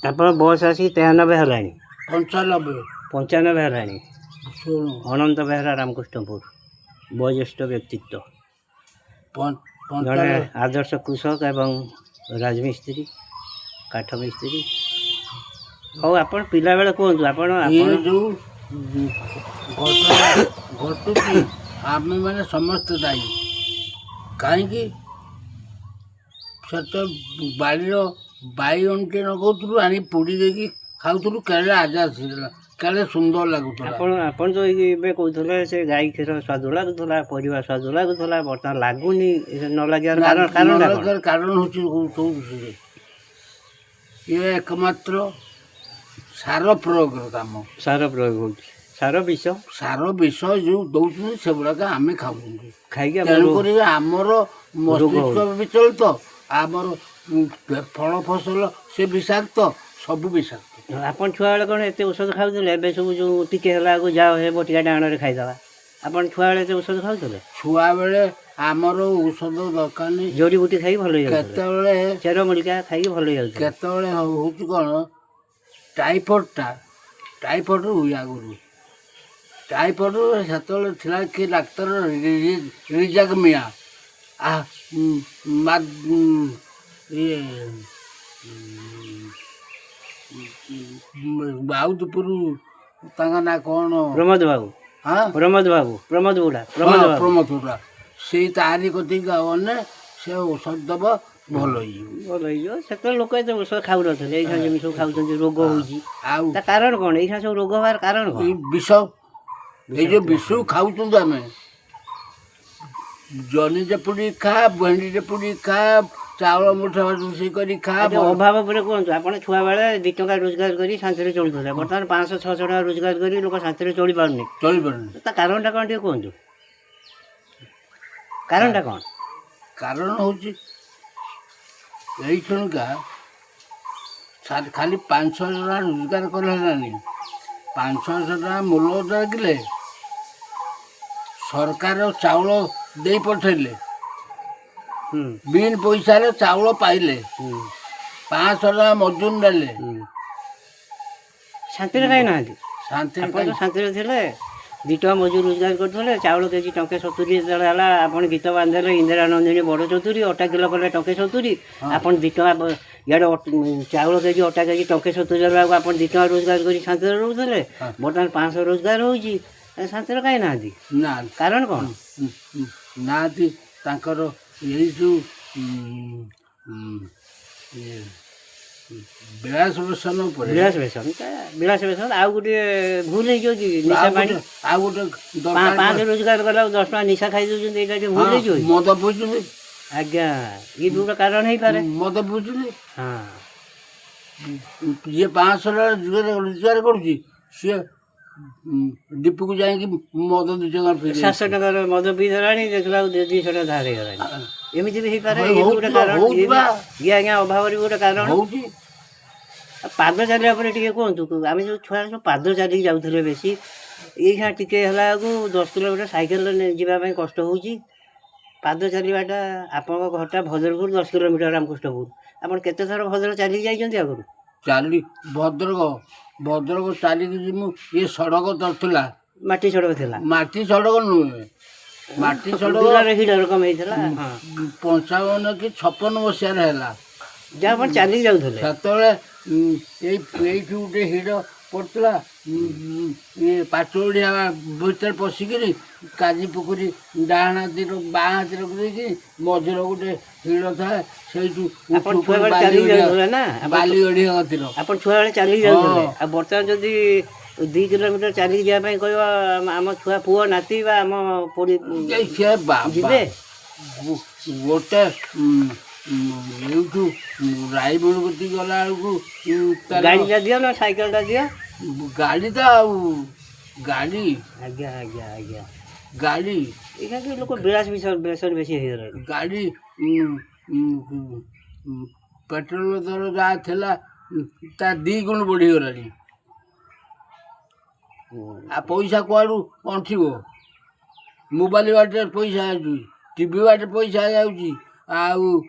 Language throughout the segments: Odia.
ଆପଣ ବୟସ ଆସିକି 93 ହେଲାଣି? 95। 95 ହେଲାଣି। ଶୁଣୁ। ଅନନ୍ତ ବେହେରା, ରାମକୃଷ୍ଣପୁର, ବୟୋଜ୍ୟେଷ୍ଠ ବ୍ୟକ୍ତିତ୍ୱ, ଜଣେ 95। ଆଦର୍ଶ କୃଷକ ଏବଂ ରାଜମିସ୍ତ୍ରୀ, କାଠ ମିସ୍ତ୍ରୀ। ହଉ, ଆପଣ ପିଲାବେଳେ କୁହନ୍ତୁ ଆପଣ। ଇଏ ଆପଣ ଯେଉଁ ଘଟଣା ଘଟୁଛି, ଆମେମାନେ ସମସ୍ତେ ଦାୟୀ। କାହିଁକି, ସେ ତ ବାଡ଼ିର ବାଇଗଣଟି ଲଗାଉଥିଲୁ, ଆଣି ପୋଡ଼ି ଦେଇକି ଖାଉଥିଲୁ। କେଡ଼େ ଆଜାଦ ଥିଲା, କେଡ଼େ ସୁନ୍ଦର ଲାଗୁଥିଲା। ଆପଣ ତ ଏଇ ଏବେ କହୁଥିଲେ, ସେ ଗାଈ କ୍ଷୀର ସ୍ୱାଦ ଲାଗୁଥିଲା, ପରିବା ସ୍ୱାଦ ଲାଗୁଥିଲା, ବର୍ତ୍ତମାନ ଲାଗୁନି। ଏ ନ ଲାଗିବାର କାରଣ, କାରଣଟା କ'ଣ? ନଲାଗିବାର କାରଣ ହେଉଛି କହୁଛି, ଇଏ ଏକମାତ୍ର ସାର ପ୍ରୟୋଗର କାମ। ସାର ପ୍ରୟୋଗ ହେଉଛି, ସାର ବିଷ। ସାର ବିଷ ଯେଉଁ ଦେଉଛନ୍ତି, ସେଗୁଡ଼ାକ ଆମେ ଖାଉଛନ୍ତି। ଖାଇକି ଆମ ତେଣୁକରି ଆମର ମସ୍ତିଷ୍କ ହେଉଛି। ବିଚଳିତ, ଆମର ଫଳ ଫସଲ ସେ ବିଷାକ୍ତ, ସବୁ ବିଷାକ୍ତ। ଆପଣ ଛୁଆବେଳେ କ'ଣ ଏତେ ଔଷଧ ଖାଉଥିଲେ? ଏବେ ସବୁ ଯେଉଁ ଟିକେ ହେଲା ବେଳକୁ ଯାଅ ହେ ବଟିକାଟା ଆଣରେ ଖାଇଦେବା। ଆପଣ ଛୁଆବେଳେ ଏତେ ଔଷଧ ଖାଉଥିଲେ? ଛୁଆବେଳେ ଆମର ଔଷଧ ଦରକାର ନାହିଁ। ଜଡ଼ିବୁଟି ଖାଇକି ଭଲ ହେଇଯାଉଥିଲେ। କେତେବେଳେ ଚେର ମୂଳିକା ଖାଇକି ଭଲ ହେଇଯାଉଥିଲେ। କେତେବେଳେ ହେଉଛି କ'ଣ, ଟାଇଫଏଡ଼ଟା, ଟାଇଫଏଡ଼ ହୁଏ ଆଗରୁ। ଟାଇଫଏଡ଼ ସେତେବେଳେ ଥିଲା କି ଡାକ୍ତର, ରିଜାକ ମିଆଁ, ଇଏ ବାଉଦପୁର, ତାଙ୍କ ନାଁ କ'ଣ? ପ୍ରମୋଦ ବାବୁ। ହଁ। ପ୍ରମୋଦ ବାବୁ, ପ୍ରମୋଦ ବୁଢ଼ା, ପ୍ରମୋଦ ବାବୁ। ପ୍ରମୋଦ ବୁଢ଼ା। ସେଇ ତାରି କତିକି ଗଲେ ସେ ଔଷଧ ଦେବ, ଭଲ ହେଇଯିବ। ଭଲ ହେଇଯିବ। ସେତେବେଳେ ଲୋକ ଏତେ ଔଷଧ ଖାଉନଥିଲେ। ଏଇଖିଣା ଯେମିତି ସବୁ ଖାଉଛନ୍ତି, ରୋଗ ହେଉଛି। ଆଉ ତା କାରଣ କ'ଣ? ଏଇଖିଣା ସବୁ ରୋଗ ହେବାର କାରଣ କ'ଣ? ଏଇ ବିଷ, ଏଇ ଯେଉଁ ବିଷ ଖାଉଛନ୍ତି ଆମେ। ଜହ୍ନିଟେ ପୋଡ଼ି ଖା, ଭେଣ୍ଡିଟେ ପୋଡ଼ି ଖା, ଚାଉଳ ମୁଠା ରୋଷେଇ କରି ଖା। ଆଚ୍ଛା, ଅଭାବ ଉପରେ କୁହନ୍ତୁ ଆପଣ। ଛୁଆବେଳେ 2 ଟଙ୍କା ରୋଜଗାର କରି ଶାନ୍ତିରେ ଚଳୁଥିଲେ। ବର୍ତ୍ତମାନ 500 600 ଟଙ୍କା ରୋଜଗାର କରି ଲୋକ ଶାନ୍ତିରେ ଚଳିପାରୁନି। ଚଳିପାରୁନି। ତା କାରଣଟା କ'ଣ ଟିକେ କୁହନ୍ତୁ। କାରଣଟା କ'ଣ? କାରଣ ହେଉଛି, ଏଇକ୍ଷଣିକା ଖାଲି 500 ଟଙ୍କା ରୋଜଗାର କଲେ ହେଲାନି। 500 ଟଙ୍କା ମୂଲ ଲାଗିଲେ, ସରକାର ଚାଉଳ ଦେଇ ପଠେଇଲେ, ବିନ ପଇସାରେ ଚାଉଳ ପାଇଲେ, 500 ଟଙ୍କା ମଜୁରୀ ନେଲେ। ଶାନ୍ତିରେ କାହିଁ ନାହାନ୍ତି? ଶାନ୍ତିରେ ଆପଣ ତ କାହିଁ? ଶାନ୍ତିରେ ଥିଲେ, 2 ଟଙ୍କା ମଜୁରୀ ରୋଜଗାର କରୁଥିଲେ। ଚାଉଳ କେଜି ଟଙ୍କେ 70 ଯେତେବେଳେ ହେଲା, ଆପଣ ଗୀତ ବାନ୍ଧିଦେଲେ, ଇନ୍ଦିରା ନନ୍ଦିନୀ ବଡ଼ ଚତୁରୀ, ଅଟା କିଲୋ କଲେ ଟଙ୍କେ 70। ଆପଣ 2 ଟଙ୍କା ଇଆଡ଼େ ଚାଉଳ କେଜି, ଅଟା କେଜି ଟଙ୍କେ 70 ହେଲା ବେଳକୁ ଆପଣ 2 ଟଙ୍କା ରୋଜଗାର କରି ଶାନ୍ତିରେ ରହୁଥିଲେ। ବର୍ତ୍ତମାନ 500 ରୋଜଗାର ହେଉଛି, ଶାନ୍ତିରେ କାହିଁ ନାହାନ୍ତି? ନା। କାରଣ କ'ଣ? ନାହାନ୍ତି। ତାଙ୍କର ଏଇ ଯେଉଁ ଇଏ ବିଳାସ ବ୍ୟସନ ଉପରେ। ବିଳାସ ବ୍ୟସନ, ବିଳାସ ବ୍ୟସନ। ଆଉ ଗୋଟିଏ ଭୁଲ ହେଇଯାଉଛି, ନିଶା ଆଉ ପାଣି। ଗୋଟେ, ଆଉ ଗୋଟେ ଦରକାର। 5 ରୋଜଗାର କଲା 10 ଟଙ୍କା ନିଶା ଖାଇ ଦେଉଛନ୍ତି। ଏଇଟା ଟିକେ ଭୁଲ ହେଇଯିବ କି? ମଦ ପିଉଛନ୍ତି। ଆଜ୍ଞା, ଇଏ ବି ଗୋଟେ କାରଣ ହେଇପାରେ। ମଦ ପିଉଛନ୍ତି। ଯିଏ 500 ଟଙ୍କା ରୋଜଗାର କରୁଛି, ସିଏ ଡିପୁକୁ ଯାଇକି ମଦ 2 ଟଙ୍କା ପିଇ 700 ଟଙ୍କାର ମଦ ପିଇଦେଲାଣି, ଦେଖିଲା ବେଳକୁ 200 ଟଙ୍କା ଧାର ହେଇଗଲାଣି। ଏମିତି ବି ହେଇପାରେ। ଇଏ ବି ଗୋଟେ ହଉଥିବ, କାରଣ। ଇଏ ହଉଥିବା। ଇଏ ଆଜ୍ଞା ଅଭାବରେ ବି ଗୋଟେ କାରଣ। ହଉଛି। ଆଉ ପାଦ ଚାଲିବା ଉପରେ ଟିକେ କୁହନ୍ତୁ। ଆମେ ଯେଉଁ ଛୁଆ ସବୁ ପାଦ ଚାଲିକି ଯାଉଥିଲେ ବେଶୀ, ଏଇଖିଣା ଟିକେ ହେଲା ବେଳକୁ 10 କିଲୋମିଟର ସାଇକେଲରେ ଯିବା ପାଇଁ କଷ୍ଟ ହେଉଛି। ପାଦ ଚାଲିବାଟା, ଆପଣଙ୍କ ଘରଟା ଭଦ୍ରକରୁ 10 କିଲୋମିଟର ରାମକୃଷ୍ଣପୁର। ଆପଣ କେତେ ଥର ଭଦ୍ରକ ଚାଲିକି ଯାଇଛନ୍ତି ଆଗରୁ? ଚାଲି ଭଦ୍ରକ, ଭଦ୍ରକ ଚାଲିକି ଯିମୁ। ଇଏ ସଡ଼କ ନଥିଲା। ମାଟି ସଡ଼କ ଥିଲା। ମାଟି ସଡ଼କ ନୁହେଁ, ମାଟି ସଡ଼କ ବିଲରେ ହିଡ଼ ରକମ ହେଇଥିଲା, ହଁ। 55 କି 56 ମସିହାରେ ହେଲା। ଯାହା ଆପଣ ଚାଲିକି ଯାଉଥିଲେ। ସେତେବେଳେ ଏଇଠି ଗୋଟେ ହିଡ଼ ପଡ଼ୁଥିଲା, ଇଏ ପାଚୁଡ଼ିଆ ଭିତରେ ପଶିକିରି କାଜି ପୋଖରୀ ଡାହାଣ ହାତୀ ବାଁ ହାତୀ ରଖିଦେଇକି ମଝିରେ ଗୋଟେ ହିଡ଼ ଥାଏ, ସେଇଠୁ ଆପଣ ଉଠୁ ଛୁଆବେଳେ ବାଲି ଚାଲିକି ଗଡ଼ିଆ ଯାଉଥିଲେ ନା ଆପଣ? ବାଲି ଗଡ଼ିଆ କତିର। ଆପଣ ଛୁଆବେଳେ ଚାଲିକି ଯାଉଥିଲେ। ହଁ। ଆଉ ବର୍ତ୍ତମାନ ଯଦି 2 କିଲୋମିଟର ଚାଲିକି ଯିବା ପାଇଁ କହିବ ଆମ ଛୁଆ ପୁଅ ନାତି ବା ଆମ ପୋଡ଼ି ଏ ସେ ବାବା ଯିବେ? ଗୋଟେ ଏଇଠୁ ରାଇବଣ କତିକି ଗଲା ବେଳକୁ ତାର ଗାଡ଼ିଟା ଦିଅ ନା ସାଇକେଲଟା ଦିଅ। ଗାଡ଼ି ତ ଆଉ ଗାଡ଼ି। ଆଜ୍ଞା ଆଜ୍ଞା ଆଜ୍ଞା ଗାଡ଼ି। ଏଇଟା କି ଲୋକ ବିଳାସ ବ୍ୟସନ ବେଶୀ ହେଇଗଲାଣି। ଗାଡ଼ି, ପେଟ୍ରୋଲ ଦର ଯାହା ଥିଲା, ତା ଦି ଗୁଣ ବଢ଼ିଗଲାଣି। ଆଉ ପଇସା କୁଆଡ଼ୁ ଅଣ୍ଟିବ? ମୋବାଇଲ ବାଟରେ ପଇସା ଆସୁଛି, ଟିଭି ବାଟରେ ପଇସା ଯାଉଛି, ଆଉ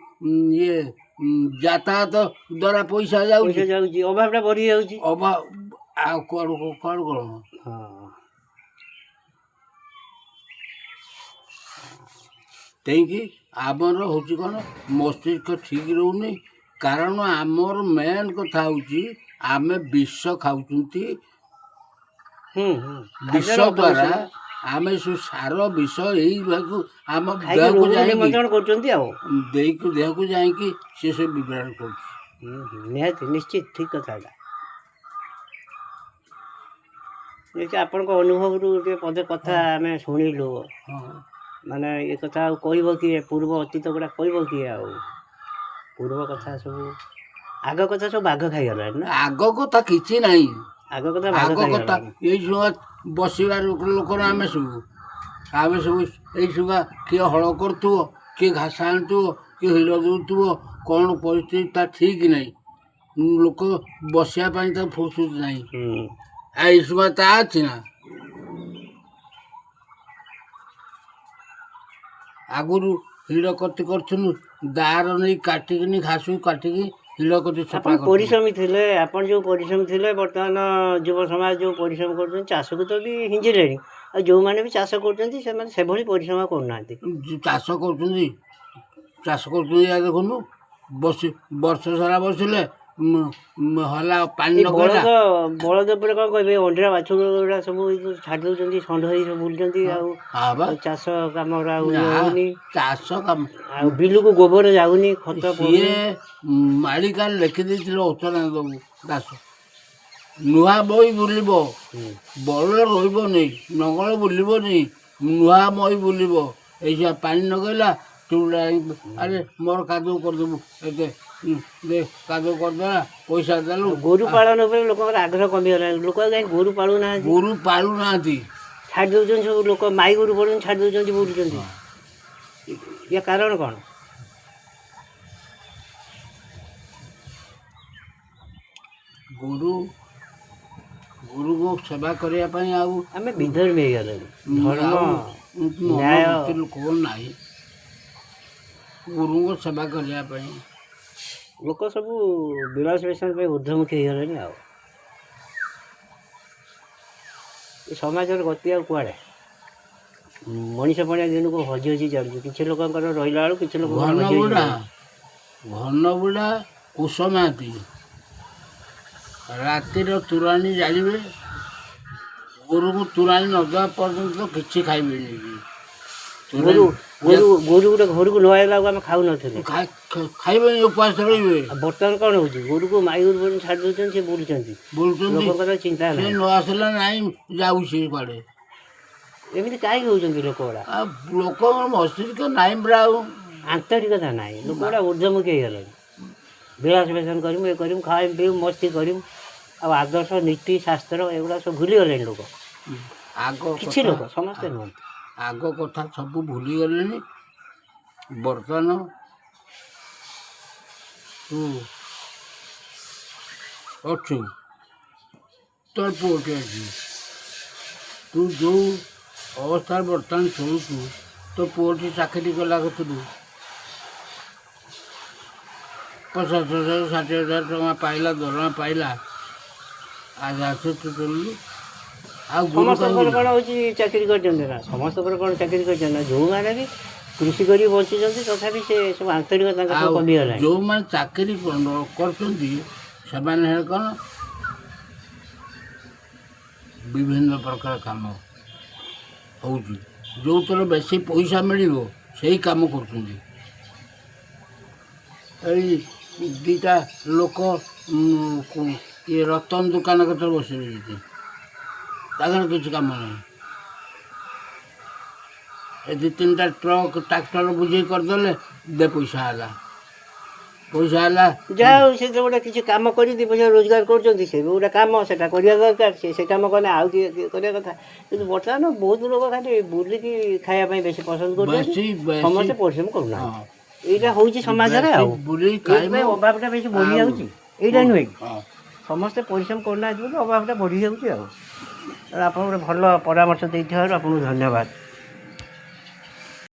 ଇଏ ଯାତାୟାତ ଦ୍ୱାରା ପଇସା ଯାଉଛି। ପଇସା ଯାଉଛି, ଅଭାବଟା ବଢି ଯାଉଛି। ଅଭାବ ଆଉ କୁଆଡ଼ୁ କୁଆଡ଼ୁ କ'ଣ? ହଁ। ତେଣିକି ଆମର ହେଉଛି କ'ଣ, ମସ୍ତିଷ୍କ ଠିକ୍ ରହୁନି। କାରଣ ଆମର ମେନ୍ କଥା ହେଉଛି ଆମେ ବିଷ ଖାଉଛନ୍ତି। ହୁଁ ହୁଁ ବିଷ ଖାଦ୍ୟର ଦ୍ୱାରା ଅପରିଷ୍କାର। ଆମେ ସବୁ ସାର ବିଷ ଏଇଭାକୁ ଆମ ଖାଇକି ଦେହକୁ ରୋଗକୁ ଯାଇକି ନିମନ୍ତ୍ରଣ କରୁଛନ୍ତି ଆଉ। ଦେଇକି ଦେହକୁ ଯାଇକି ସେ ସବୁ ବିଭ୍ରାଟ କରୁଛି। ହୁଁ, ହୁଁ, ନିହାତି ନିଶ୍ଚିତ ଠିକ କଥା ଏଟା। ନିଶ୍ଚୟ ଆପଣଙ୍କ ଅନୁଭବରୁ ଟିକେ ପଦେ କଥା ଆମେ ଶୁଣିଲୁ। ହଁ। ମାନେ ଏ କଥା ଆଉ କହିବ କିଏ? ପୂର୍ବ ଅତୀତ ଗୁଡ଼ା କହିବ କିଏ ଆଉ? ପୂର୍ବ କଥା ସବୁ, ଆଗ କଥା ସବୁ ବାଘ ଖାଇଗଲାଣି ନା? ଆଗ କଥା କିଛି ନାହିଁ। ଆଗ କଥା ବାଘ ଆଗ କଥା ଖାଇଗଲାଣି। ଏଇ ସୁଗା ବସିବା ଲୋକ ନା ଆମେ ସବୁ, ଆମେ ସବୁ ଏଇ ସୁଗା କିଏ ହଳ କରୁଥିବ, କିଏ ଘାସ ଆଣୁଥିବ, କିଏ ହିଡ଼ ଦେଉଥିବ, କ'ଣ ପରିସ୍ଥିତି ତା ଠିକ୍ ନାହିଁ। ଲୋକ ବସିବା ପାଇଁ ତ ଫୁର୍ସତ ନାହିଁ। ଆଉ ଏଇ ସୁଗା ତା ଅଛି ନା? ଆଗରୁ ହିଡ଼ କତି କରୁଥିଲୁ, ଦାର ନେଇ କାଟିକିନି ଘାସକୁ କାଟିକି ହିଡ଼ କତି ସଫା ଆପଣ କରୁଥିଲୁ। ପରିଶ୍ରମୀ ଥିଲେ, ଆପଣ ଯେଉଁ ପରିଶ୍ରମୀ ଥିଲେ, ବର୍ତ୍ତମାନ ଯୁବ ସମାଜ ଯେଉଁ ପରିଶ୍ରମ କରୁଛନ୍ତି, ଚାଷକୁ ତ ବି ହିଞ୍ଜିଲେଣି। ଆଉ ଯେଉଁମାନେ ବି ଚାଷ କରୁଛନ୍ତି, ସେମାନେ ସେଭଳି ପରିଶ୍ରମ କରୁନାହାନ୍ତି। ଚାଷ କରୁଛନ୍ତି, ଚାଷ କରୁଛନ୍ତି, ୟା ଦେଖୁନୁ ବସି ବର୍ଷ ସାରା ବସିଲେ ହେଲା ପାଣି ଏଇ ନଗେଇଲା। ବଳଦ, ବଳଦ ଉପରେ କ'ଣ କହିବେ? ଅଣ୍ଡିରା ବାଛୁରୀ ଗୁଡ଼ା ସବୁ ଏଇ ଯୋଉ ଛାଡ଼ି ଦେଉଛନ୍ତି, ଷଣ୍ଢ ହେଇ ସବୁ ବୁଲୁଛନ୍ତି ଆଉ। ହଁ ବା। ଆଉ ଚାଷ କାମର ଆଉ ଇଏ ନା ହଉନି। ଚାଷ କାମ ଆଉ ବିଲକୁ ଗୋବର ଯାଉନି, ଖତ ସିଏ ପଡୁନି। ମାଳିକା ଲେଖିଦେଇଥିଲେ ଅଚ୍ୟୁତାନନ୍ଦ ଦାସ, ନୂଆ ବହି ବୁଲିବ, ବଳ ରହିବନି, ନଙ୍ଗଳ ବୁଲିବନି, ନୂଆ ମଇ ବୁଲିବ। ଏଇ ସବୁ ପାଣି ନଗେଇଲା ତୁ, ଆରେ ମୋର କାଦୁଅ କରିଦେବୁ ଏତେ, ଦେ କାଦୁଅ କରିଦେଲା, ପଇସା ଦେଲୁ। ଆଉ ଗୋରୁ ପାଳନ ଉପରେ ଲୋକଙ୍କର ଆଗ୍ରହ କମିଗଲାଣି। ଲୋକ ଆଉ କାହିଁ ଗୋରୁ ପାଳୁନାହାନ୍ତି। ଗୋରୁ ପାଳୁନାହାନ୍ତି। ଛାଡ଼ି ଦେଉଛନ୍ତି ସବୁ ଲୋକ, ମାଇ ଗୋରୁ ପର୍ଯ୍ୟନ୍ତ ଛାଡ଼ି ଦେଉଛନ୍ତି, ବୁଲୁଛନ୍ତି। ଇଏ କାରଣ କ'ଣ? ଗୋରୁ, ଗୋରୁକୁ ସେବା କରିବା ପାଇଁ ଆଉ ଆମେ ବିଧର୍ମୀ ହେଇଗଲେଣି। ଧର୍ମ ଆଉ ନ୍ୟାୟ ମନୋବୃତ୍ତି ଲୋକ ନାହିଁ ଗୁରୁଙ୍କ ସେବା କରିବା ପାଇଁ। ଲୋକ ସବୁ ବିଳାସ ବ୍ୟସନ ପାଇଁ ଊର୍ଦ୍ଧ୍ୱମୁଖୀ ହେଇଗଲେଣି। ଆଉ ଏ ସମାଜର ଗତି ଆଉ କୁଆଡ଼େ? ମଣିଷ ପଣିଆ ଦିନକୁ ହଜି ହଜି ଚାଲୁଛି। କିଛି ଲୋକଙ୍କର ରହିଲା ବେଳକୁ କିଛି ଲୋକଙ୍କର ଘନ ହଜି ହଜି ବୁଢ଼ା ଯାଉଛି। ଘନ ବୁଢ଼ା କୁଶ ମହାନ୍ତି ରାତିର ତୁରାଣୀ ଜାଳିବେ, ଗୋରୁକୁ ତୁରାଣୀ ନ ଦେବା ପର୍ଯ୍ୟନ୍ତ କିଛି ଖାଇବେନି। ଗୋରୁ ତୁରାଣୀ ଗୋରୁ ଗୋରୁ ଗୋଟେ ଘରକୁ ନ ଆଇଲା ବେଳକୁ ଆମେ ଖାଉନଥିଲେ। ଖାଇବେନି, ଉପାସ ରହିବେ। ଆଉ ବର୍ତ୍ତମାନ କ'ଣ ହେଉଛି? ଗୋରୁକୁ ମାଇ ଗୋରୁ ପର୍ଯ୍ୟନ୍ତ ଛାଡ଼ି ଦେଉଛନ୍ତି, ସେ ବୁଲୁଛନ୍ତି। ବୁଲୁଛନ୍ତି। ଲୋକଙ୍କର ଚିନ୍ତା ସେ ନାହିଁ। ନ ଆସିଲା ନାହିଁ, ଯାଉଛି କୁଆଡ଼େ। ଏମିତି କାହିଁକି ହେଉଛନ୍ତି ଲୋକ ଗୁଡ଼ା? ଆଉ ଲୋକଙ୍କର ମସ୍ତିଷ୍କ ନାହିଁ ପରା ଆଉ। ଆନ୍ତରିକତା ନାହିଁ। ଲୋକ ଗୁଡ଼ା ଊର୍ଦ୍ଧ୍ୱମୁଖୀ ହେଇଗଲେଣି। ବିଳାସ ବ୍ୟସନ କରିବୁ, ଏ କରିବୁ, ଖାଇବୁ, ପିଇବୁ, ମସ୍ତି କରିବୁ, ଆଉ ଆଦର୍ଶ ନୀତି ଶାସ୍ତ୍ର ଏଗୁଡ଼ା ସବୁ ଭୁଲିଗଲେଣି ଲୋକ। ଆଗ କିଛି କଥା ଲୋକ, ସମସ୍ତେ ନୁହନ୍ତି। ଆଗ କଥା ସବୁ ଭୁଲିଗଲେଣି। ବର୍ତ୍ତମାନ ତୁ ଅଛୁ, ତୋର ପୁଅଟି ଅଛି, ତୁ ଯେଉଁ ଅବସ୍ଥାରେ ବର୍ତ୍ତମାନ ଚଳୁଛୁ, ତୋ ପୁଅଟି ଚାକିରି କଲା କତୁରୁ 50,000 60,000 ଟଙ୍କା ପାଇଲା, ଦରମା ପାଇଲା, ଆଜ ଆସ ତୁ ଚଳିଲୁ। ଆଉ ଗୋରୁ ସମସ୍ତଙ୍କର କାହିଁ? କ'ଣ ହେଉଛି ଚାକିରି କରିଛନ୍ତି ନା? ସମସ୍ତଙ୍କର କ'ଣ ଚାକିରି କରିଛନ୍ତି ନା? ଯେଉଁମାନେ ବି କୃଷି କରି ବଞ୍ଚିଛନ୍ତି, ତଥାପି ସେ ସବୁ ଆନ୍ତରିକତା ତାଙ୍କର ସବୁ ଆଉ କମିଗଲାଣି। ଯେଉଁମାନେ ଚାକିରି କରୁଛନ୍ତି, ସେମାନେ ହେଲେ କ'ଣ ବିଭିନ୍ନ ପ୍ରକାର କାମ ହେଉଛି, ଯେଉଁଥିରେ ବେଶୀ ପଇସା ମିଳିବ ସେଇ କାମ କରୁଛନ୍ତି। ଏଇ ଦୁଇଟା ଲୋକ ଇଏ ରତନ ଦୋକାନ କତିରେ ବସି ରହିଛନ୍ତି, ତାଙ୍କର କିଛି କାମ ନାହିଁ। ଏ ଦୁଇ ତିନିଟା ଟ୍ରକ୍ ଟ୍ରାକ୍ଟର ବୁଝେଇ କରିଦେଲେ, ଦେ ପଇସା ହେଲା, ପଇସା ହେଲା। ଯାହା ହଉ, ସେ ତ ଗୋଟେ କିଛି କାମ କରି ଦୁଇ ପଇସା ରୋଜଗାର କରୁଛନ୍ତି। ସେ ବି ଗୋଟେ କାମ, ସେଟା କରିବା ଦରକାର। ସେ ସେ କାମ କଲେ ଆଉ କିଏ କିଏ କରିବା କଥା। କିନ୍ତୁ ବର୍ତ୍ତମାନ ବହୁତ ଲୋକ ଖାଲି ବୁଲିକି ଖାଇବା ପାଇଁ ବେଶୀ ପସନ୍ଦ କରୁଛନ୍ତି। ବେଶୀ ବେଶୀ ସମସ୍ତେ ପରିଶ୍ରମ କରୁନାହାନ୍ତି। ହଁ। ଏଇଟା ହେଉଛି ସମାଜରେ। ବେଶୀ ଆଉ ବୁଲି ଖାଇବ। ଏଇଥିପାଇଁ ଅଭାବଟା ବେଶୀ ଆଉ ବଢ଼ିଯାଉଛି, ଏଇଟା ନୁହେଁ କି? ହଁ। ସମସ୍ତେ ପରିଶ୍ରମ କରୁନାହାନ୍ତି ବୋଲି ଅଭାବଟା ବଢ଼ିଯାଉଛି। ଆଉ ଆପଣ ଗୋଟେ ଭଲ ପରାମର୍ଶ ଦେଇଥିବାରୁ ଆପଣଙ୍କୁ ଧନ୍ୟବାଦ।